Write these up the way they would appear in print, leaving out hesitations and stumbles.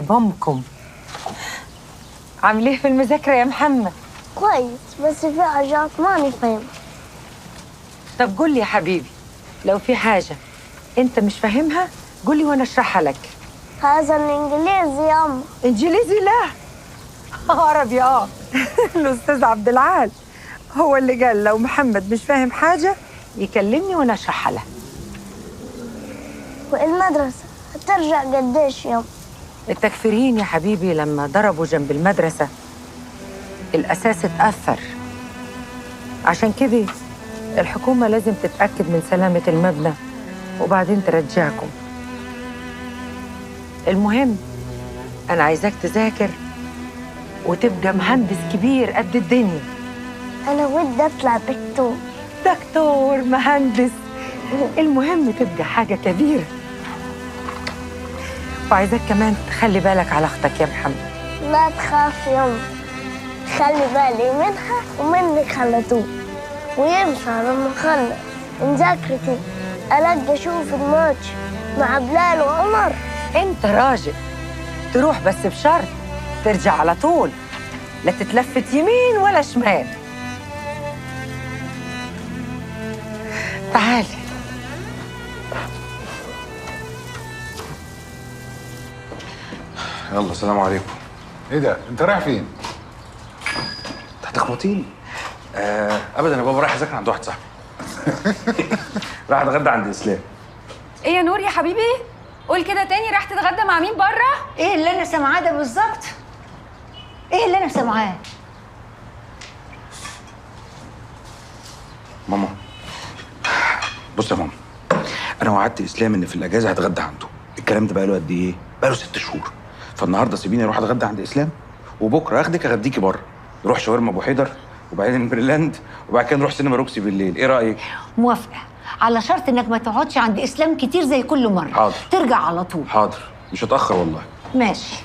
بامكم. عامل ايه في المذاكرة يا محمد؟ كويس، بس في حاجات ماني فاهمها. طب قول لي يا حبيبي، لو في حاجة أنت مش فاهمها قول لي وأنا أشرحها لك. هذا الإنجليزي ياما. إنجليزي؟ لا، عربي. الأستاذ عبد العال هو اللي قال لو محمد مش فاهم حاجة يكلمني وأنا أشرحها له. والمدرسة هترجع قديش ياما؟ التكفيرين يا حبيبي لما ضربوا جنب المدرسة الأساس اتأثر، عشان كده الحكومة لازم تتأكد من سلامة المبنى وبعدين ترجعكم. المهم أنا عايزاك تذاكر وتبقى مهندس كبير قد الدنيا. أنا ودي أطلع دكتور. دكتور، مهندس، المهم تبقى حاجة كبيرة. وعايزاك كمان تخلي بالك على أختك يا محمد. لا تخاف يما، خلي بالي منها ومنك على طول. وينفع لما أخلص مذاكرتي ألاقي أشوف الماتش مع بلال وعمر. أنت راجل تروح، بس بشرط ترجع على طول، لا تتلفت يمين ولا شمال. تعالي. يلا السلام عليكم. ايه ده؟ انت رايح فين؟ انت هتخبطيني. ابدا يا بابا، رايح اذاكر عند واحد صاحبي. رايح اتغدى عند اسلام. ايه يا نور يا حبيبي؟ قول كده تاني، رايح تتغدى مع مين بره؟ ايه اللي انا سامعاه ده بالظبط؟ ايه اللي انا سامعاه؟ ماما، بص يا ماما، انا وعدت اسلام ان في الاجازة هتغدى عنده. الكلام ده بقاله قد ايه؟ بقاله 6 شهور. فالنهارده سيبيني اروح اتغدى عند اسلام، وبكره اخدك اغديكي بره، نروح شاورما ابو حيدر، وبعدين بريلاند، وبعد كده نروح سينما روكسي بالليل. ايه رايك؟ موافقة، على شرط انك ما تقعدش عند اسلام كتير زي كل مرة. حاضر. ترجع على طول. حاضر، مش هتاخر والله. ماشي.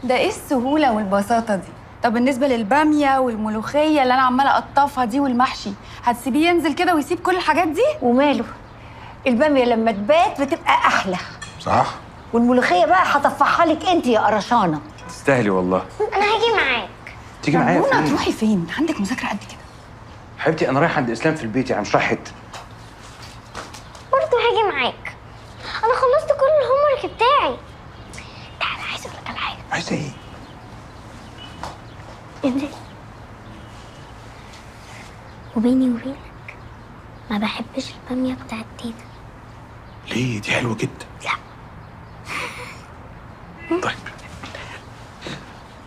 ده ايه السهولة والبساطه دي؟ طب بالنسبة للباميه والملوخيه اللي انا عماله اقطفها دي والمحشي، هتسيبيه ينزل كده ويسيب كل الحاجات دي؟ وماله؟ الباميه لما تبات بتبقى احلى. صح. والملوخيه بقى هطفحها لك انت يا قرشانه. تستاهلي والله. انا هاجي معاك. تيجي معايا فين؟ هتروحي فين؟ عندك مذاكرة قد كده. حبيبتي انا رايح عند اسلام في البيت، يعني مش رايح حتة. برضه هاجي معاك، انا خلصت كل ال homework بتاعي. تعالى، عايزه اقول لك على حاجة. عايزه ايه؟ انزل. وبيني وبينك ما بحبش الباميه بتاعت تيتا. ليه؟ دي حلوة جدا. لا.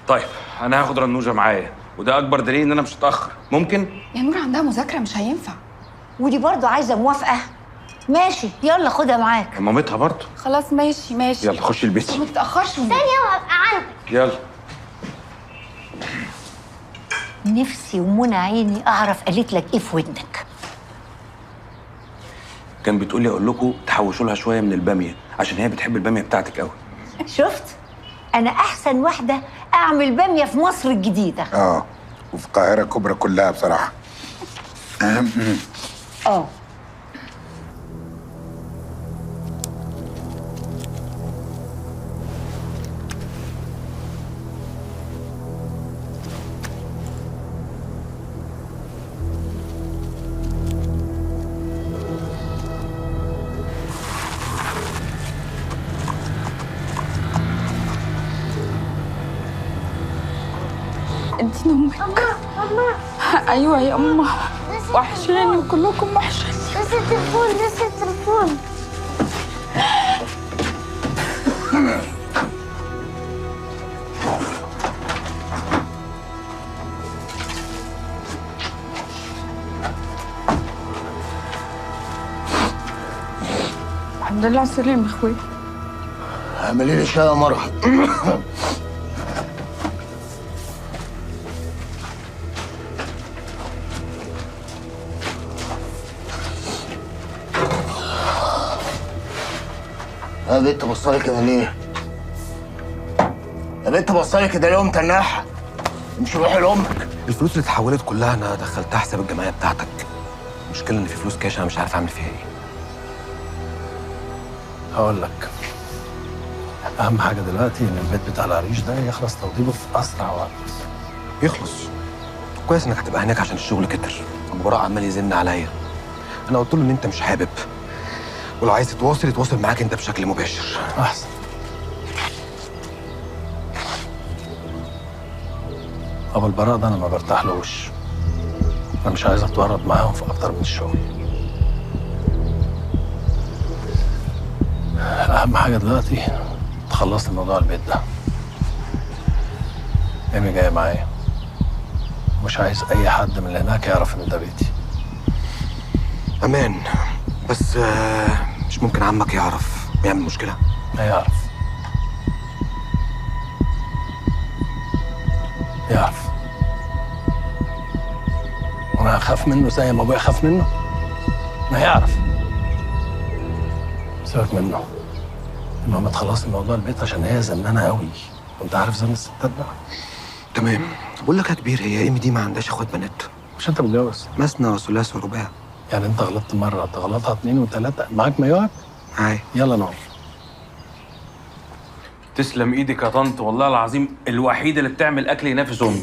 طيب انا هاخد رنوجه معايا، وده اكبر دليل ان انا مش هتاخر. ممكن؟ يا نور عندها مذاكرة، مش هينفع. ودي برضه عايزه موافقة. ماشي، يلا خدها معاك. مامتها برضه. خلاص ماشي ماشي، يلا خشي البيت. ما تتاخرش. ثانية وهبقى عندك. يلا. نفسي ومنى عيني اعرف قالت لك ايه في ودنك. كان بتقولي اقول لكم تحوشوا لها شوية من الباميه، عشان هي بتحب الباميه بتاعتك قوي. شفت؟ انا احسن واحدة اعمل باميه في مصر الجديدة. وفي القاهرة الكبرى كلها بصراحة. اديني امك. ايوه يا امه، وحشاني وكلكم وحشاني. بس التليفون، بس التليفون. الحمد لله على السلامة يا اخويا. اعملي لي شاي يا مرحب. يا بنت بصالي كده ليه؟ يا بنت بصالي كده ليه ومتناحة؟ امشي روحي لأمك. الفلوس اللي اتحولت كلها أنا دخلتها حساب الجمعية بتاعتك. المشكلة إن في فلوس كاش أنا مش عارف أعمل فيها إيه. هقول لك. اهم حاجة دلوقتي ان البيت بتاع العريش ده يخلص توضيبه في اسرع وقت. يخلص. كويس انك هتبقى هناك عشان الشغل كتر. ابو براء عمال يزن عليا. انا قلت له ان انت مش حابب، ولو عايز تتواصل يتواصل معاك انت بشكل مباشر. احسن. ابو البراء ده انا ما برتاحلوش. انا مش عايز اتورط معاهم في اكتر من الشغل. اهم حاجة دلوقتي تخلصت موضوع البيت ده. ايمي جاية معايا، مش عايز اي حد من اللي هناك يعرف ان ده بيتي. امان، بس مش ممكن عمك يعرف ويعمل مشكلة؟ ما يعرف. يعرف. وانا هخاف منه زي ما ابويا خاف منه؟ ما يعرف. سيبك منه. المهم تخلصي موضوع البيت عشان هي زنانه قوي، وانت عارف زن الستات بقى. تمام. بقول لك يا كبير، هي ايمي دي ما عندهاش اخوات بنات؟ مش انت متجوز؟ مثنى وثلاث ورباع. يعني انت غلطت مرة تغلطها 2 و3، معاك مايوهك؟ معايا. يلا نقف. تسلم ايدك يا طنط، والله العظيم الوحيدة اللي بتعمل اكل ينافس امي.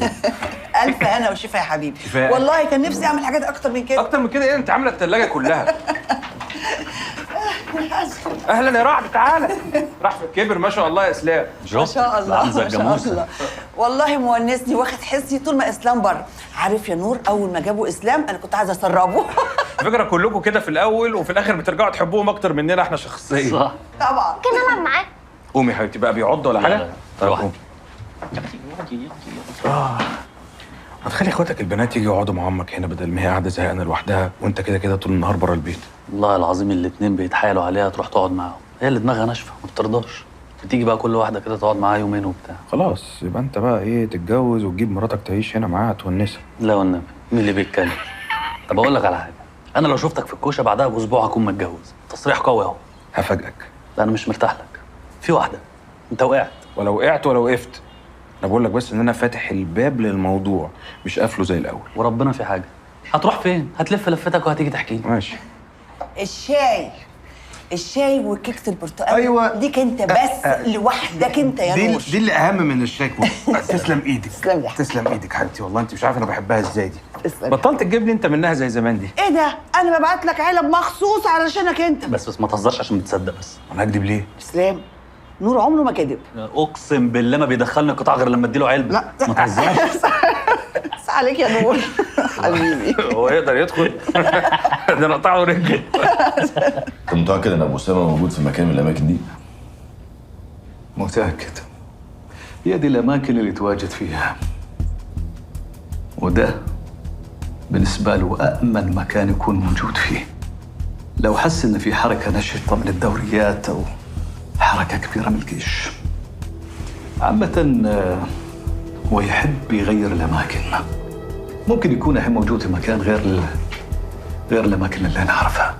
الف انا وشفا يا حبيبي. شفاء. والله كان نفسي اعمل حاجات اكتر من كده. اكتر من كده ايه؟ انت عامله الثلاجة كلها. اهلا يا رعد، تعالى. راح في الكبر ما شاء الله يا اسلام. ما شاء الله ما شاء الله، والله مونسني واخد حسي طول ما اسلام بره. عارف يا نور، اول ما جابوا اسلام انا كنت عايزه اسربه. على فكرة كلكم كده في الاول وفي الاخر بترجعوا تحبوهم اكتر مننا احنا شخصيا. صح طبعا. ممكن العب معاك؟ قومي يا حبيبتي بقى، بيعض ولا حاجة؟ طيب قومي. هتخلي اخواتك البنات يجوا يقعدوا مع امك هنا بدل ما هي قاعدة زهقانه لوحدها، وانت كده كده طول النهار بره البيت. والله العظيم الاتنين بيتحايلوا عليها تروح تقعد معاهم، هي اللي دماغها ناشفة ما بترضاش. بتيجي بقى كل واحدة كده تقعد معاها يومين وبتاع. خلاص يبقى انت بقى ايه، تتجوز وتجيب مراتك تعيش هنا معاها تونسها. لا والنبي مين اللي بيتكلم؟ طب اقول لك على حاجة، انا لو شفتك في الكوشة بعدها باسبوع هكون متجوز. تصريح قوي اهو. هفاجئك. لا انا مش مرتاح لك. في واحدة انت وقعت. ولو وقعت ولا وقفت، انا بقول لك بس ان انا فاتح الباب للموضوع مش قافله زي الاول. وربنا في حاجة. هتروح فين؟ هتلف لفتك وهتيجي تحكي لي. ماشي. الشاي، الشاي وكيكه البرتقال. ايوه ليك انت بس لوحدك انت يا نور. دي اللي اهم من الشاي. تسلم ايدك. تسلم لي. تسلم ايدك حبيبتي، والله انت مش عارفه انا بحبها ازاي دي. تسلم. بطلت تجيب لي انت منها زي زمان دي. ايه ده؟ انا ببعت لك علب مخصوص علشانك انت. بس ما تهزرش عشان بتصدق. بس انا هكدب ليه؟ اسلام، نور عمره ما كذب. اقسم بالله ما بيدخلني قطاع غير لما اديله علبة. لا ما تهزرش. بس عليك يا نور حبيبي. هو يقدر يدخل؟ ده انا قطعه رجله. انت متاكد ان ابو اسامة موجود في مكان من الاماكن دي؟ متاكد. هي دي الاماكن اللي تواجد فيها، وده بالنسبة له امن مكان يكون موجود فيه. لو حس ان في حركة نشطة من الدوريات او حركة كبيرة من الجيش. عامة هو يحب يغير الأماكن. ممكن يكون الحين موجود في مكان غير الأماكن اللي أنا أعرفها.